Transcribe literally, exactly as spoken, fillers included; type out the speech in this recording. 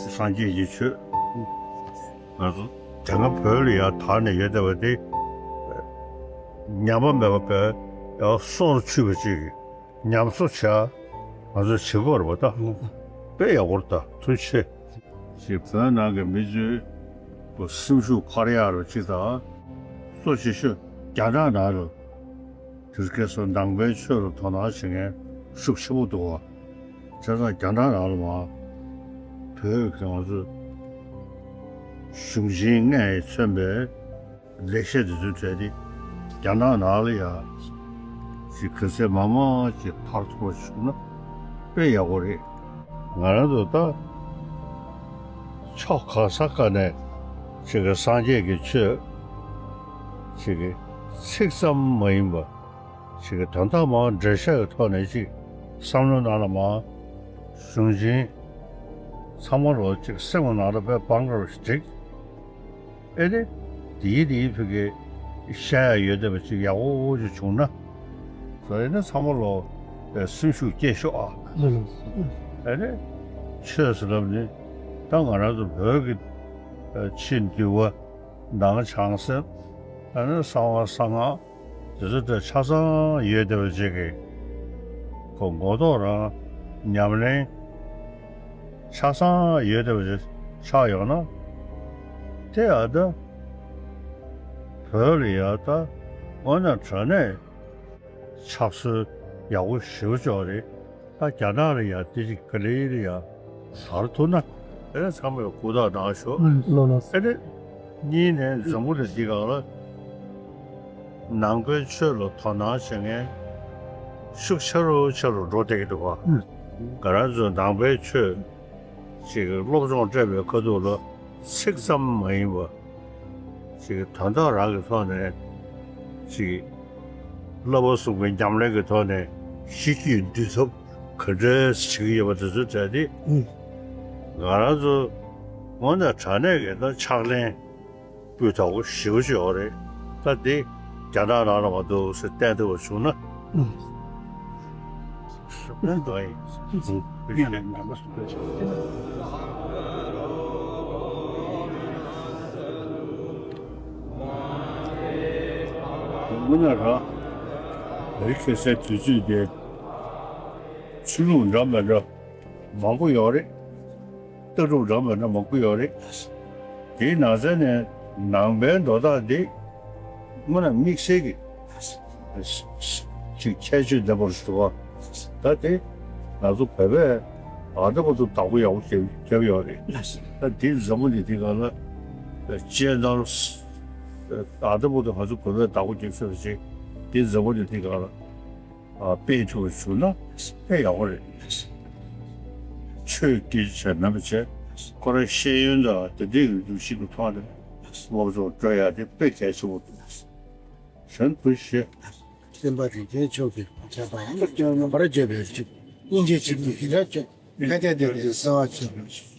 སངས་རྒྱས་ཀྱི་ཆོས། ང་ཚོ་དེ་སྔ་བོད་ལ་ཡར་དར་ནས་ཡོད་བསྡད་པ་དེ། ཉམས་པ་མེད་པ་བས་ཡང་སྲོག་ལ་ཆུད་པ་ཅིག་ཉམས་གསོ་བྱ། ང་ཚོས་བྱེད་དགོས་རེད་པ་ད། དཔེ་ཡག་པོ་རེད་ད། ཐུགས་རྗེ་ཆེ། ཅིག་བོད་ནང་གི་མི་ཚོའི་སེམས་ཤུགས་འཕར་ཡག་རུ་ཅིག་དང་། གཙོ་ཆེ་ཤོས་རྒྱ་ནག་ནང་ལ་དེ་སྐད་སོགས་ནང་པའི་ཆོས་ལ་དོ་སྣང་བྱེད་མཁན་ཤུགས་ཆེན་པོ་འདུག་བ། བྱས་ཙང་རྒྱ་ནག་ནང་ལ་མ་བོད་ཀྱི་ང་ཚོ་གཞུང་ཆེན་ལྔས་མཚོན་པའི་ལེགས་བཤད་འདི་ཚོའི་གྲས་དེ་རྒྱ་ནག་ནང་ལ་ཡང་ཅིག་ག་ཚད་མང་མང་ཅིག་དར་ཐུབ་པ་བྱུང་ན་དཔེ་ཡག་པོ་རེད། ང་རང་ཚོ་ད་ཕྱོགས་གང་ས་ག་ནས་ཅིག་གི་སངས་རྒྱས་ཀྱི་ཆོས་ཅིག་གི་ཚིག་ཙམ་མ་ཡིན་པ། ཅིག་གི་དོན་དག་མང་འགྲེལ་བཤད་ཀྱི་ཐོག་ནས་ཅིག་བསམ་བློ་ནང་ལ་མང་གཞུང་ཆེན་ཚང་མ་ལོ་ཅིག་སེམས་ཀྱི་ནང་ལ་དཔེ་བང་ར་ཞིག་བསྒྲིགས། ཨེ་ནི། དེའི་དེའི་ཕ་གི་བཤད་ཡ་ཡོད་བསྡད་པ་ཅིག་ཡག་པོ་ཅིག་བྱུང་ན། ཟེར་ནས་ཚང་མ་ལོ་སེམས་ཤུགས་སྐྱེད་ཤོག་ཨ། ཨེ་ནི། ཆོས་ཟེར་ལབ་ནི། ད་ང་རང་ཚོ་བོད་ཀྱི་ཕྱི་འདུལ་བ་ནང་བྱང་སེམས། ཨེ་ནི་གསང་བ་གསང་སྔགས། དེ་ཚོ་དེ་ཆ་ཚང་ཡོད་བསྡད་པ་ཅིག་གི་ཁོ་མགོ་ཐོག་རང་ཉམས་ལེན་ཆ་ཚང་ཡོད་བསྡད་པ་ཅིག་ཆགས་ཡོང་ན། དེ་ཡང་ད་བོད་ལ་ཡང་ད་དངོས་གནས་དྲང་གནས་ཕྱག་སྲོལ་ཡག་པོ་ཞེ་པོ་ཅིག་རེད། ད་རྒྱ་ནག་ལ་ཡང་དེ་ཅིག་ག་ལེ་ལ་ཡང་དར་ཐུབ་ན། ཨེ་ཚང་མས་ཧུར་ཐག་གནང་ཤོག་ལོ་ལོ། ཨེ་ནི། གཉིས་ནས་འཛམ་བུ་གླིང་འདི་སྒང་ལ་ནང་པའི་ཆོས་ལ་དོ་སྣང་བྱེད་མཁན་ཤུགས་ཆེ་རུ་ཆེ་རུ་འགྲོ་བསྡད་ཀྱི་འདུག་ག་ང་རང་ཚོ་ནང་པའི་ཆོས་ཅིག་སློབ་སྦྱོང་སྤྲད་པའི་ཁ་ཐུག་ལ་ཚིག་ཙམ་མ་ཡིན་པ། ཅིག་དོན་དག་རང་གི་ཐོག་ནས་ཅིག་བསླབ་པ་གསུམ་གྱི་ཉམས་ལེན་གྱི་ཐོག་ནས་གཞི་རྒྱུད་འདུལ་ཐབས་ག་འདྲས་བྱེད་ཀྱི་ཡོད་པ་དེ་ཚོའི་གྲས་དེ། ང་རང་ཚོ་དངོས་གནས་དྲང་གནས་ཀྱི་ད་ཕྱག་ལེན་སྤུས་དག་པོ་ཞེ་པོ་ཅིག་ཡོད་རེད། ད་འདི་རྒྱ་ནག་ནང་ལ་མ་འདུག་ཟེར་བསྟན་ཐུབ་པ་བྱུང་ན། ཨུ། ཨུ། ཨུ། དངོས་གནས་རང་། བོད་ཁ་སའི་དུས་ཚོད་དེ་ཆོས་ལུགས་འདྲ་མི་འདྲ་མང་པོ་ཡོད་རེད། ལྟ་གྲུབ་འདྲ་མི་འདྲ་མང་པོ་ཡོད་རེད། དེའི་ནང་ཚན་ནས་ནང་པའི་མདོ་དག་འདི་དངོས་གནས་དམིགས་བསལ་གྱི་ཅིག་ཁྱད་ཆོས་ལྡན་པ་རེད་འདུག་བ། ད་དེ་ང་ཚོ་བོད་པས་ཨ་ད་བར་དུ་བདག་པོ་ཡག་པོ་བརྒྱབ་བརྒྱབ་ཡོད་རེད། ད་དེ་འཛམ་བུ་གླིང་འདི་སྒང་ལ་སྤྱན་ནོར་ཨ་ད་བར་དུ་ང་ཚོ་བོད་པས་བདག་པོ་བརྒྱབ་ཤོར་ཅིག་དེ་འཛམ་བུ་གླིང་འདི་སྒང་ལ་ཨ་སྤེལ་ཐུབ་པ་བྱུང་ན་དཔེ་ཡག་པོ་རེད། ཆོས་སྐད་ཆ་བྱས་ན་མི་བྱས་ཁོ་རང་ཤེས་ཡོན་དང་དེ་འདྲའི་གི་འདུ་ཤེས་ཀྱི་ཐོག་ནས་སློབ་སྦྱོང་སྤྲོད་ཡ་དེ་དཔེ་གལ་ཆེན་པོ་འདུག་གཞན་དུ་ཞེས། སེམས་དཔའ་རིན་ཆེན་མཆོག་གིས་བྱས་པ་ཡང་བསྐྱར་ནམ་པར་བརྗོད་པའི་ཕྱིར། སྙིང་རྗེ་ཆེན་པོས་ཡི་རང་བསྐྱོད། ཁ་ཏས་བདེ་ལྡན་གསང་བ་ཆེན་པོ།